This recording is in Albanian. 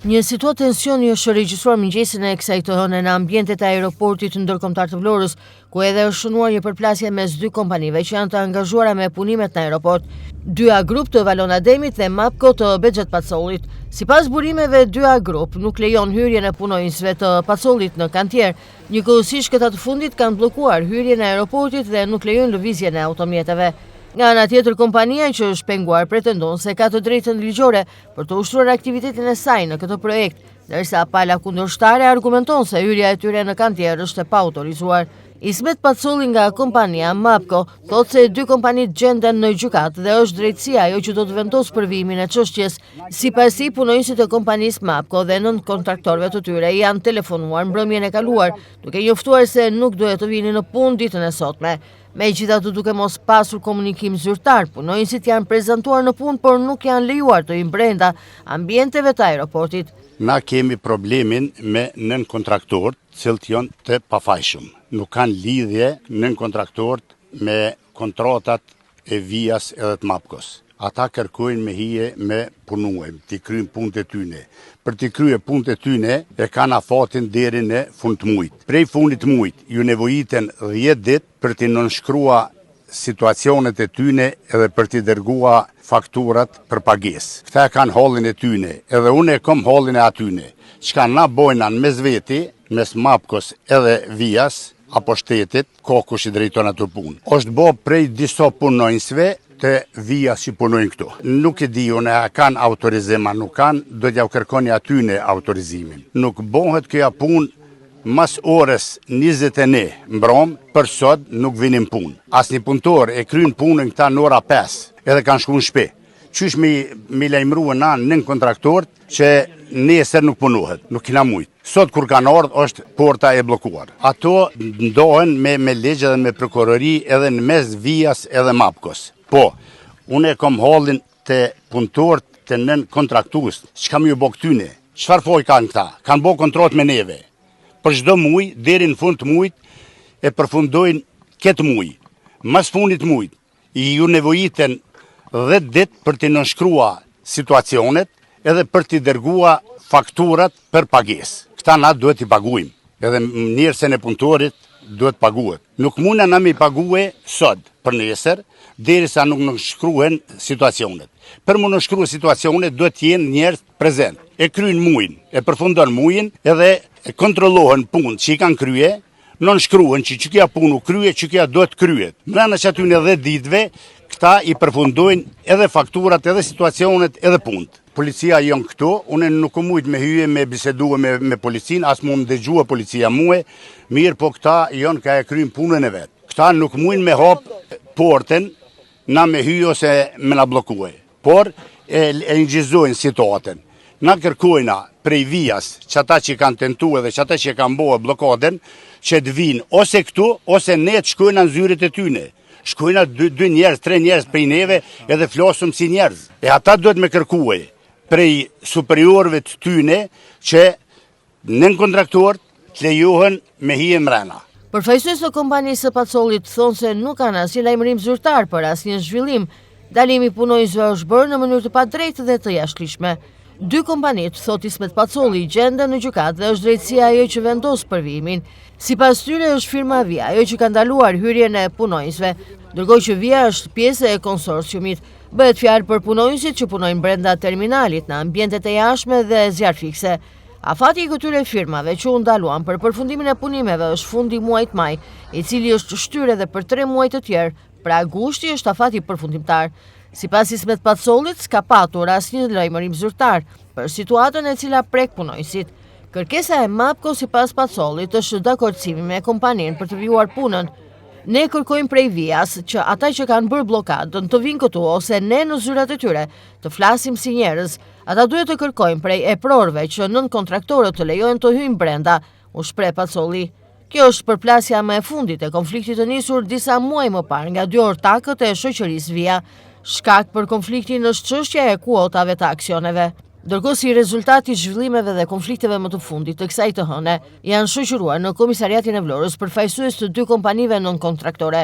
Një situatë tensioni është regjistruar mëngjesin e kësaj të hëne në ambientet e aeroportit ndërkombëtar të Vlorës, ku edhe është shënuar një përplasje mes dy kompanive që janë të angazhuara me punimet në aeroport. 2A Group të Valon Ademit dhe Mapco të Bexhet Pacollit. Sipas burimeve, 2A Group nuk lejon hyrjen e punonjësve të Pacollit në kantier. Njëkohësisht këta të fundit kanë bllokuar hyrjen e aeroportit dhe nuk lejojnë lëvizjen e automjeteve. Nga ana tjetër, kompania që është penguar pretendon se ka të drejtën ligjore për të ushtruar aktivitetin e saj në këtë projekt, ndërsa pala kundërshtare argumenton se hyrja e tyre në kantier është e paautorizuar. Ismet Pacolli nga kompania Mapco thotë se dy kompanitë gjenden në gjykatë dhe është drejtësia ajo që do të vendosë për vijimin e çështjes. Sipas tij, punonjësit e kompanisë Mapco dhe nënkontraktorëve të tyre janë telefonuar mbrëmjen e kaluar, duke njoftuar se nuk duhet të vinin në punë ditën e sotme. Megjithatë duke mos pasur komunikim zyrtar, punonjësit janë prezantuar në punë, por nuk janë lejuar të hyjnë brenda ambienteve të aeroportit. Na kemi problemin me nënkontraktorët, të cilët janë të pafajshëm. Nuk kanë lidhje nënkontraktorët me kontratat e Vias edhe të Mapkos. Ata kërkojnë me hije me punue, t'i kryjnë punët e tyne. Për t'i krye punët e tyne, e kanë afatin deri në fund të mujit. Prej fundit të mujit, ju nevojiten 10 ditë për t'i nënshkrua situacionet e tyne edhe për t'i dërgua fakturat për pagesë. Këta e kanë hallin e tyne, edhe unë e kom hallin e atyne. Çka na bojna në mes veti, mes Mapkos edhe Vias, apo shtetit, ka kush i drejton ato punë. Është bo prej disa punonjësve të Vias që punojnë këtu. Nuk e di unë a kanë autorizim a nuk kanë, do t'jau kërkoni atyne autorizimin. Nuk bohet kjo punë mas orës 21 mbrom, për sot nuk vinim punë. Asnjë punëtor e kryn punën këta në ora 5, edhe kanë shku në shpi. Qysh mi, mi lajmërua na nënkontraktorët që nesër nuk punohet, nuk kina mujt. Sot kur kanë ardhë është porta e bllokuar. Ato ndohen me, me ligj edhe me prokurori edhe në mes Vias edhe Mapkos. Po, unë e kom hallin te punëtorët të nënkontraktues. Çka me ju bo këtyne? Çfarë faj kanë këta? Kanë bo kontratë me neve. Për çdo muj, deri në fund të mujt, e përfundojnë këtë muj. Mas fundit mujt, ju nevojiten 10 ditë për t'i nënshkrua situacionet edhe për t'i dërgua fakturat për pagesë. Këta na duhet t'i paguajmë. Edhe njerëzën e punëtorit duhet paguhet. Nuk muna na me i pague sot për nesër, derisa nuk nënshkruhen situacionet. Për mu nënshkrua situacionet duhet të jenë njerëz prezent. E kryen mujin, e përfundon mujin edhe kontrollohen punët që i kanë krye, nënshkruhen që që kjo punë u krye, që kjo duhet kryet. Mrena që atyne 10 ditëve, këta i përfundojnë edhe fakturat, edhe situacionet, edhe punët. Policia jonë këtu, unë nuk u mujt me hyje me bisedue me, me policinë, as mu më dëgjua policia mue, mirë po këta jonë ka e kryen punën e vet. Këta nuk mujnë me hap portën, na me hyje ose me na bllokue. Por e, e inçizojnë situatën. Na kërkojna prej Vias, që ata që kanë tentu edhe që ata që kanë bo bllokadën, që të vinë ose këtu, ose ne të shkojna në zyret e tyne. Shkojna dy, dy njerëz, tre njerëz prej neve edhe flasëm si njerëz. E ata duhet me kërkue prej superiorëve të tyne që Nënkontraktorët të lejohen me hije mrena. Përfaqësues të kompanisë së Pacollit thonë se nuk kanë asnjë lajmërim zyrtar për asnjë zhvillim. Ndalimi i punonjësve është bërë në mënyrë të padrejtë dhe të jashtëligjshme. Dy kompanitë, thotë Ismet Pacolli, gjenden në gjykatë dhe është drejtësia ajo që vendos për vijimin. Sipas tyre është firma Via ajo që ka ndaluar hyrjen e punonjësve, ndërkohë që Via është pjesë e konsorciumit. Bëhet fjalë për punonjësit që punojnë brenda terminalit në ambientet e jashtme dhe zjarrfikëse. Afati i këtyre firmave që u ndaluan për përfundimin e punimeve është fundi i muajit maj, i cili është shtyrë edhe për 3 muaj të tjerë, pra gushti është afati përfundimtar. Sipas Ismet Pacollit, s'ka patur asnjë lajmërim zyrtar për situatën e cila prek punonjësit. Kërkesa e Mapko sipas Pacollit është dakordësimi me kompaninë për të vijuar punën. Ne kërkojmë prej Vias që ata që kanë bërë bllokadën të vinë këtu ose ne në zyrat e tyre, të flasim si njerëz. Ata duhet të kërkojnë prej eprorëve që nënkontraktorët të lejohen të hyjnë brenda, u shpreh Pacolli. Kjo është përplasja më e fundit e konfliktit të nisur disa muaj më parë nga dy ortakët e shoqërisë Via. Shkak për konfliktin është çështja e kuotave të aksioneve. Ndërkohë si rezultat i zhvillimeve dhe konflikteve më të fundit të kësaj të hëne, janë shoqëruar në komisariatin e Vlorës përfaqësues të dy kompanive nënkontraktore.